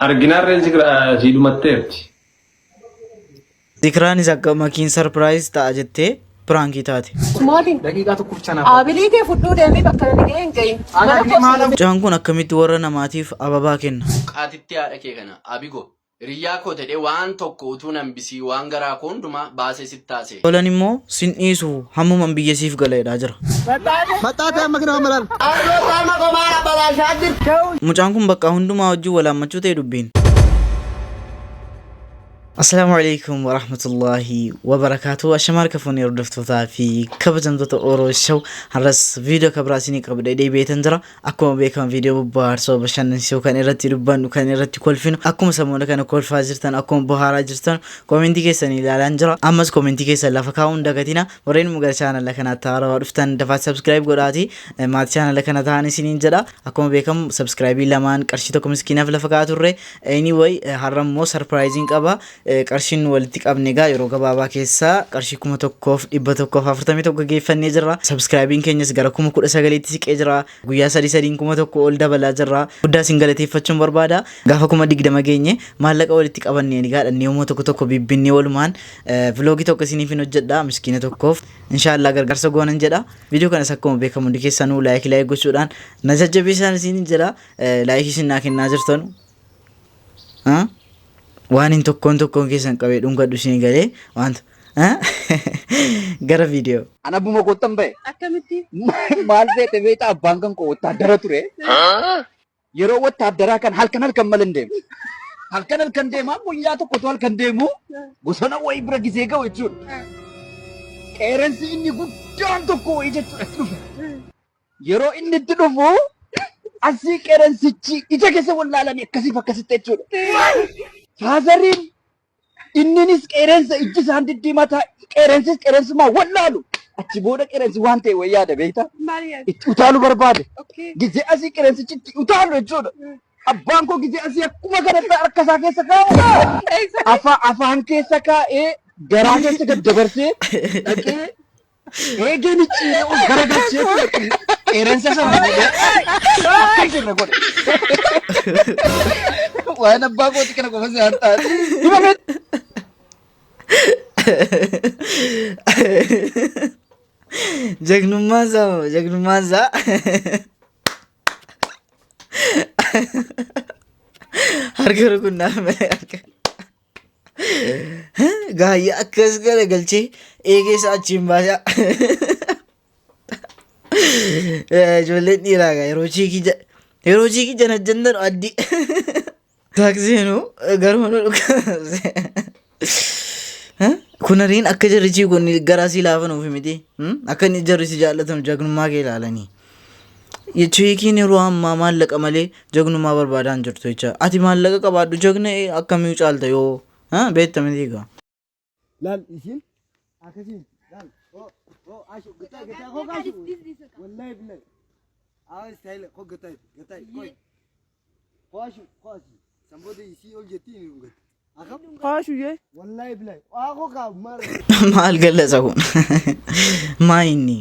Arginaan reensi sii dhumatteerti. Zikraanis akka makiin sarpiraayiz ta'a jettee piraankii taate. Maali? Daqiiqaa tokko bicha naaf. Abilii kee fudhuu deemee bakka nani ga'ee hin ga'iin. Ana maala Mucaan kun akkamitti warra namaatiif ababaa kenna? Qaatitti haadha kee kana Abigo hiriyyaa koo ta'ee waan tokko utuu nan bisii waan garaa koo hundumaa baasee sitti haasa'e. Tolan immoo sin dhiisu hammuman biyya siif gala jedhaa jira. Maxxaatee amma kina amma laal. Mucaan kun bakka hundumaa wajjin wal haammachuu ta'e dubbiin. Assalaamu alaikum warahmatullahi wabarakaatu. Ashamaa harka fuunee hordoftootaa fi kabajamtoota Oro Show har'as viidiyoo kabraa isinii qabadhee deebi'eetan jira. Akkuma beekamu viidiyoo bohaarsoo bashannansiisoo kan irratti dubbannu kan irratti kolfinu akkuma samoona kana kolfaa jirtan akkuma bohaaraa jirtan koomentii keessan ilaalaan jira. Ammas koomentii keessan lafa kaa'uun dagatina. Warreen immoo gara chaanala kanaatti haarawaa dhuftan dafaa subscribe godhaati. Maatii chaanala kana ta'an isiniin jedha. Akkuma beekamu subscribe lamaan qarshii tokko miskiinaaf lafa kaa'aa turre. Anyway, har'a immoo sarpiraayiziin qaba. Qarshiin walitti qabne egaa yeroo gabaabaa keessa qarshii 1141 geeffannee jirra. Subscribeiin keenyas gara 19,000tti siqee jira. Guyyaa sadii sadiin 1000 ol dabalaa jirra. Guddaa isin galateeffachuun barbaada. Gaafa 20,000 geenye maallaqa walitti qabannee egaa dhannee immoo tokko tokko bibbinnee walumaan vloogii tokko isiniif hin hojjedha miskiina tokkoof. Inshaallah gargaarsa goonan jedha. Viidiyoo kanas akkuma beekamu hundi keessanuu like like gochuudhaan na jajjabeessaan isiniin jedha. Laayikii isin naa kennaa jirtanu. Waan hin tokkoon tokkoon keessan qabee dhungadhu isin galee wanta gara viidiyoo. Ana abbuma koottan ba'e. Akkamitti? Maal feete beektaa abbaan kan koo wottaaddara ture. Yeroo wottaaddaraa kan halkan halkan malan deemu. Halkan halkan deemaa guyyaa tokkotu halkan deemu bosona wayii bira gisee ga'u jechuudha. Qeeransi inni guddaan tokko wayii jechuudha itti dhufe. Yeroo inni itti dhufu asii qeeransichi ija keessa wallaalanii akkasiif akkasitti jechuudha. Faazariin inninis qeerensa ijji isaan diddiimataa qeerensis qeerensummaa wallaalu achi booda qeerensi waan ta'e wayii yaada beektaa Maal yaada? itti utaalu barbaade Okay. gizee asii qeerensichi itti utaalu jechuudha. Abbaan koo gizee asii akkuma kanatti harka isaa keessa kaa'u afaan keessa kaa'ee garaa keessa gad dabarsee dhaqee eegee micciiree ol garagalchee ture qeerensa sana fuudhee akkas irra godhe. Waan abbaa kooti kana qofa si har'aati. Hima Jagnummaan isaa moo jagnummaan isaa harka rukunnaa malee harka. Gaayya akkas gara galchee eegee isaa achiin baasaa. Ijoolleen dhiiraa gaa yeroo chiikii yeroo chiikii janajjantan addi. Taaksiinuu garuu nu dhukaase. Kun hariin akka jarri chiikonni garaa sii laafanuuf miti. Akka inni jarri si jaallatan jagnummaa kee ilaalanii. Chiikiin yeroo ammaa maallaqa malee jagnummaa barbaadaa hin jirtu jecha. Ati maallaqa qabaadhu jagna akkamii caalta yoo beekta miti egaa. Laal isiin akkasiin laal oo oo ashu gataa gataa koo kaashu wallahi billahi aa istaayila koo gataa gataa koo koo ashu koo asi san booda isii ol jettii ni dhungatti akam Kaashu yee. wallahi billahi waa koo kaa maal Maal gallasa kun? Maa inni?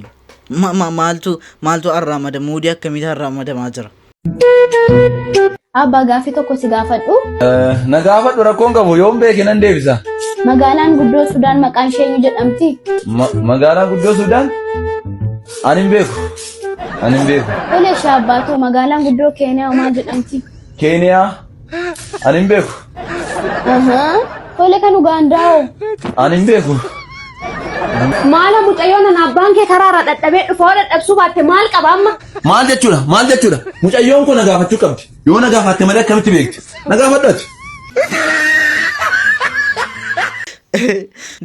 Maaltu maaltu arraamada? Muudii akkamiitu arraamadamaa jira? Abbaa, gaaffii tokko si gaafadhu. Na gaafadhu, rakkoon qabu, yoon beeke nan deebisa. Magaalaan guddoo Sudaan maqaan ishee eenyu jedhamti? Magaalaan guddoo Sudaan? Ani hin beeku. Ani hin beeku. Tole ishee abbaatoo, magaalaan guddoo Keeniyaa maal jedhamti? Keeniyaa? Ani hin beeku. Ahaa. Tole, kan Ugaandaa hoo? Ani hin beeku. Maala mucayyoo nana, abbaan kee karaarraa dhadhabee dhufa, hoo dhadhabsuu baatte maal qaba amma? Maal jechuudha? Maal jechuudha? Mucayyoon kun na gaafachuu qabdi. Yoo na gaafatte malee akkamitti beekti? Na gaafadhu ati.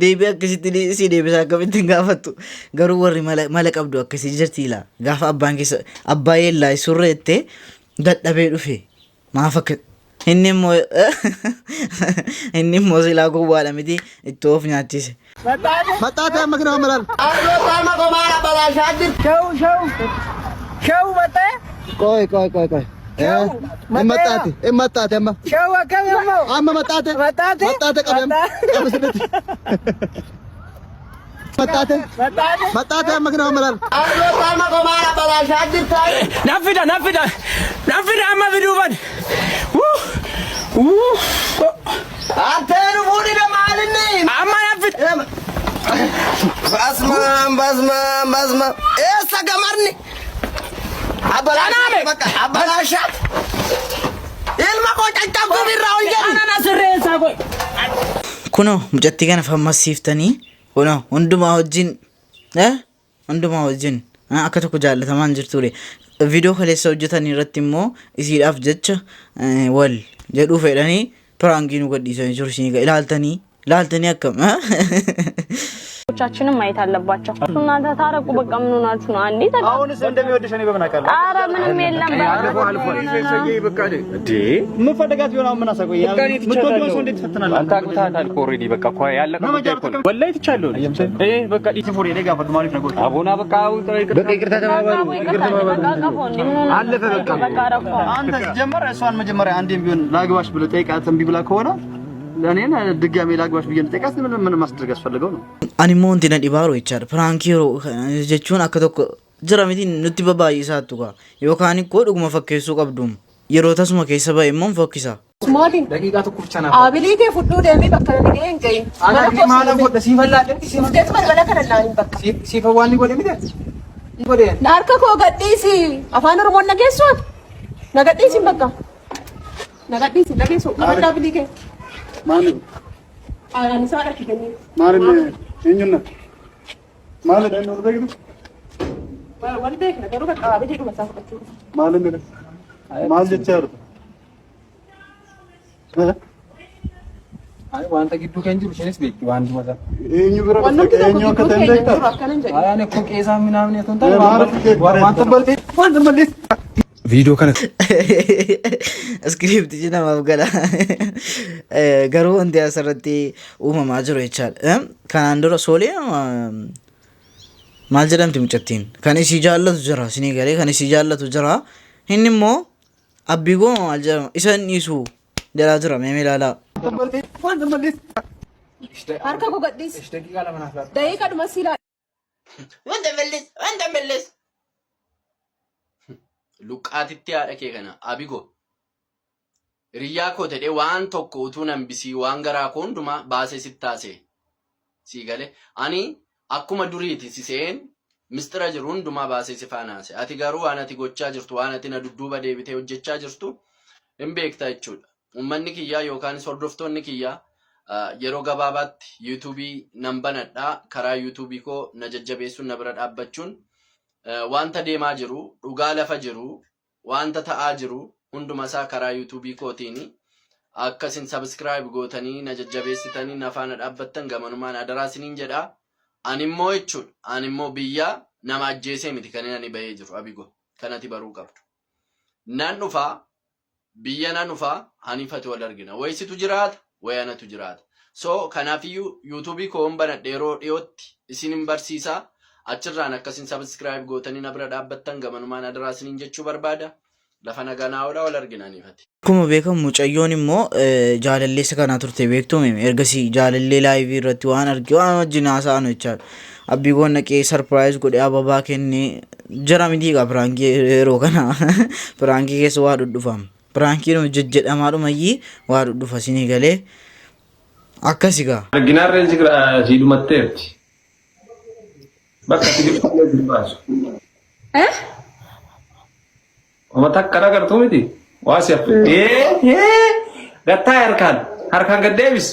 Deebii akkasitti si deebisaa akkamitti hin gaafattu. Garuu warri mala mala qabdu akkasii jirti ilaa. Gaafa abbaan keessa abbaa yeellaa surra jettee dadhabee dhufe. Maaf akka inni immoo silaa gowwaadha miti ittoo of nyaachise. Maxxaatee amma kina amma laal. Shew shew. Shew maxxee. Qoy qoy qoy qoy. Shew. Maxxaate maxxaate amma. Shew akkami ammoo? Amma maxxaate. Maxxaate? Maxxaate qabe amma. Qabe sirriitti. Maxxaate. Maxxaate. Maxxaate amma kina amma laal. Naffida naffida. Naffida amma fiduufan. Wuu. Basmaan basmaan basmaan. Eessa gamarni? Abbalaashaa bakka abbalaashaa. Ilma koo caccabsuu irraa ol jedhi. Ana sirreessaa qoy. Kunoo mucattii kana fammasiiftanii kunoo hundumaa wajjin eh hundumaa wajjin akka tokko jaallatamaa hin jirture. Viidiyoo kaleessa hojjetan irratti immoo isiidhaaf jecha wal jedhuu fedhanii piraankii nu gadhiisanii jiru isin ilaaltanii ilaaltanii akkam ቻችንም ማየት አለባቸው። እናንተ ታረቁ። በቃ ምን ሆናችሁ ነው? አንዴ ተጋ አሁንስ እንደሚወድሽ እኔ በምን አውቃለሁ? ኧረ ምንም የለም። ምን ፈልጋት ቢሆን አሁን ምን አሳቆየ? የምትወደውን ሰው እንዴት ትፈትናለህ? አንተ አግብተሃታል እኮ ኦልሬዲ በቃ እኮ ያለቀ ጉዳይ እኮ ነው። ወላሂ ትቻለሁ። ይሄ በቃ አቦና በቃ በቃ ይቅርታ ተባባሉ። አለፈ በቃ። አንተ ጀመር እሷን መጀመሪያ አንዴም ቢሆን ላግባሽ ብለህ ጠይቃት እምቢ ብላ ከሆነ እኔን ድጋሜ ላግባሽ ብዬ እንድጠይቃት ምን ምን ማስደረግ ያስፈልገው ነው? Ani immoo wanti na dhibaaru jechaadha. Piraankii yeroo kana jechuun akka tokko jira miti nutti babaay'isaattu kaa. Yookaan ikkoo dhuguma fakkeessuu qabduum. Yeroo tasuma keessa ba'e immoo hin fokkisa. Mootiin Abilii kee fudhuu deemee bakka nani ga'e hin gahin. Maala godha siifan laadhetti Dhufteetu balbala kana laanin bakka. siifan waan ni godhe miti. Godhe. Na harka koo gadhiisi. Afaan Oromoon nageessuun. Na gadhiisi bakka. Na gadhiisi nageessu. Qabadhaa abilii kee. Maali? Ani isaa dhaqi kennee. Maali eenyuun maali inni ol beektu? Wal beekna garuu bakka abilii dhuma isaa fudhachuu. Maali inni maal jechaa jirtu? Wanta gidduu keenya jiru isheenis beekti waan dhuma isaa. Eenyu bira Wanti dhufte tokko eenyu akka gidduu ta'e hin keenya beektaa? jiru akkana hin jedhin. Ani akkoo qeesaa minaamin otoo hin taane Wanta bal'ee wanta bal'ee. Viidiyoo kana Iskiriiptichi namaaf gala. Garuu wanti asirratti uumamaa jiru jechaadha. Kanaan dura soolee maal jedhamti mucattiin? Kan isii jaallatu jira isinii galee kan isii jaallatu jira. Inni immoo abbiigoo maal jedhama isa hin dhiisu jedhaa jira mee ilaalaa. Harka koo gadhiisi. Daqiiqa dhuma si ilaali. Wanta mallis, wanta mallis. Luqqaatitti haadha kee kana abigo. Hiriyyaa koo ta'ee waan tokko utuu nan bisii waan garaa koo hundumaa baasee sitti taasee. Sii galee ani akkuma duriiti si seen mistira jiru hundumaa baasee si faana haase. Ati garuu waan ati gochaa jirtu waan ati na dudduuba deebitee hojjechaa jirtu hin beekta jechuudha. Uummanni kiyyaa yookaan hordoftoonni kiyyaa yeroo gabaabaatti yuutuubii nan banadhaa karaa yuutuubii koo na jajjabeessuun na bira dhaabbachuun wanta deemaa jiru dhugaa lafa jiru wanta ta'aa jiru hunduma isaa karaa yuutuubii kootiin akkasin subscribe gootanii na jajjabeessitanii na faana dhaabbattan gamanumaan adaraa isiniin jedhaa. Ani immoo jechuudha ani immoo biyya nama ajjeesee miti kan ani bahee jiru abigo kanati baruu qabdu. Nan dhufaa biyya nan dhufaa anifati wal argina wayisitu jiraata wayi anatu jiraata. So kanaafiyyuu yuutuubii koon banadhe yeroo dhiyootti isin hin barsiisaa achirraan akkasin subscribe gootanii na bira dhaabbattan gamanumaan adaraa isiniin jechuu barbaada. Lafa nagaa naa oolaa wal argina anifati. Akkuma beekamu mucayyoon immoo jaalalleessa kanaa turte beektuu ergasii jaalallee live irratti waan arge waan wajjin haasa'an jechaadha. Abbiigoon naqee surprise godhee ababaa kennee jira miti egaa piraankii yeroo kana piraankii keessa waa dhudhufama. Piraankiin jejjedhamaadhumayyii waa dhudhufa isinii galee akkasi gaa. Arginaarreen si dhumatteerti. Bakka si gidduu hin baasu. Oma takka agartuu miti. Waa si hafe. Gattaa harkaan harkaan gad deebis.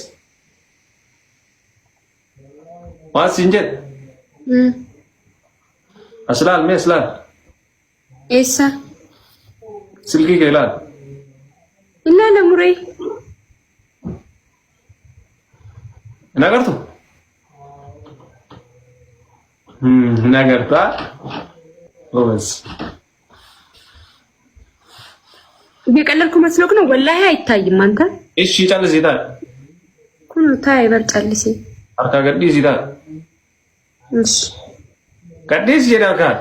Waan siin jedhe. As laal mee as laal. Eessa? Silkii kee ilaal. Ilaala muree. Hin agartu? Hin agartaa? Goobas. እየቀለድኩ መስሎክ ነው? ወላሂ አይታይም። አንተ እሺ callisii taa'e. ኩኑ ታይ በር callisee. Harkaa gadhiisii taa'e. እሺ Gadhiisi jedhe harkaan.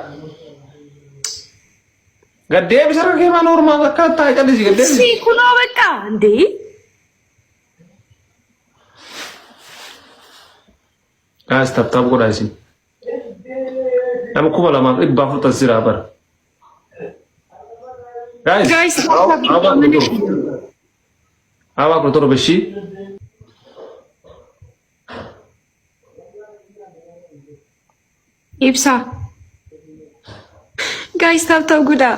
Gad deebisi harka kee maa normal akka taa'e callisii gad እሺ deebisi. ኩኖ በቃ እንዴ Guys tap tap godhaa isin. Nama 2400 as jira bara. Guys. Guys Abaa 17. Abaa 17 ishii. Ibsaa. Guys tap tap godhaa.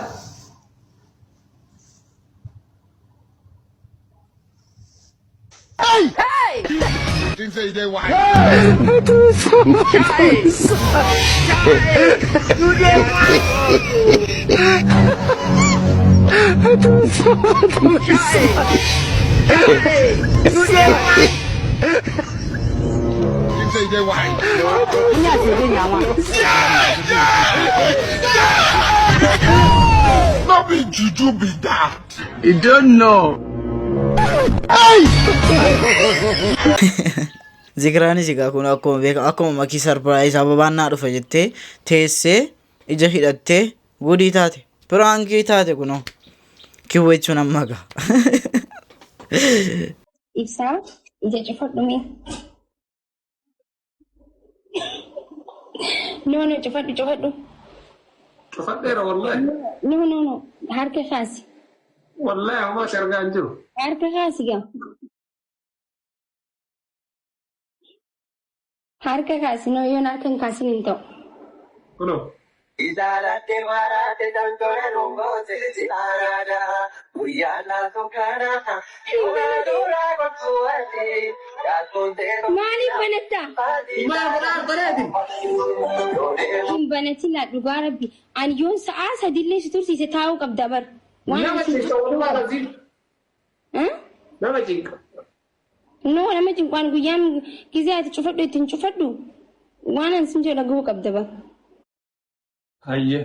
No be juju be that. You don't know. Zikiraanis egaa kun akkuma beekamu akkuma makii sarpiraayiz ababaan naa dhufa jettee teessee ija hidhattee gudii taate piraankii taate kunoo kiwwa jechuun amma egaa. Ibsaa ija cufadhu mee. No no cufadhu cufadhu. Cufadheera wallahi. No no no harka kaasi. Wallahi homaa si argaa hin jiru. Harka kaasi gaa. Harka kaasi no yoon harka hin kaasin hin ta'u. Kunoo. Maaliif banatta? Hin banatinaa dhugaa rabbi. Ani yoon sa'aa sadillee si tursiise taa'uu qabda bar. Waan Nama ani si cinqa walumaa galatti. Eh? Nama cinqa. No nama cinqaan guyyaan gizee ati cufadhu ittiin cufadhu waan ani sin jedhu dhaga'uu qabda bar. Hayyee.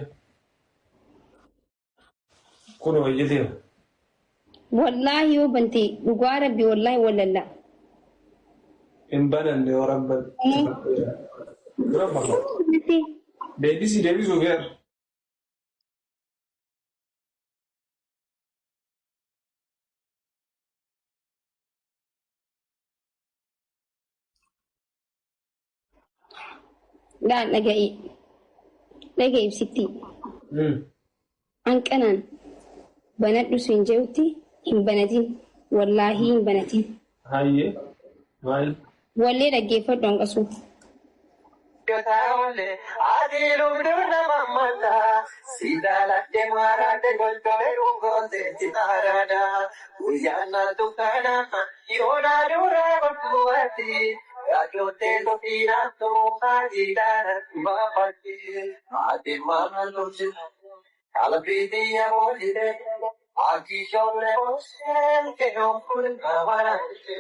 Kunoo ijjiteera. Wallaahi yoo bante dhugaa rabbi wallaahi wallalla. Hin bananne yoo rabban cufadheera. Dura bana. Deebisii deebisuuf yaala. Laal dhaga'i. Dhaga'i ibsitti. Hanqanaan banadhu siin jehutti hin banatin. Wallaahii hin banatin. Hayyee. Maal? Wallee dhaggeeffadhu hanqasuu.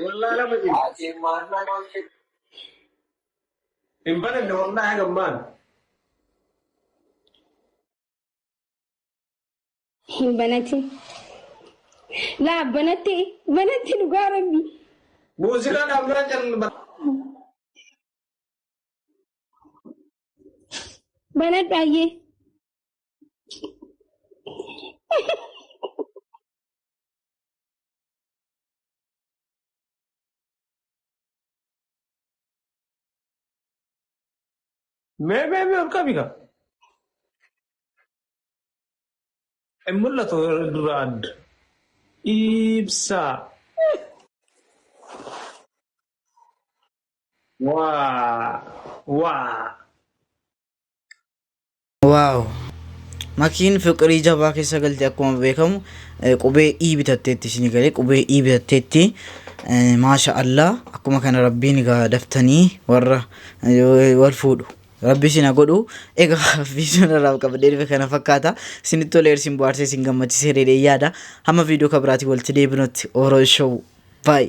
Wallahi nama cinqa. Hin bananne wallahi gammaan. Hin banatin. Laa banatte banatte dhugaa rabbi. Muuziqaa dhaabnaan jalba. Banadhu ayyee. Mee mee mee ol qabi kaa. Hin mul'atu duraan. Ibsaa. Waa. Waa. Waaw! Makiin fiqirii jabaa keessa galte akkuma beekamu qubee E bitatteetti isinii galee qubee E bitatteetti maasha Allah akkuma kana rabbiin egaa daftanii warra wal fuudhu rabbi isin haa godhu egaa viidiyoon irraa qabadhee dhufe kana fakkaata isinitti tolee isin bohaarsee isin gammachiisee jedhee yaada hamma viidiyoo kabiraatiin walitti deebinutti Oro Show bye.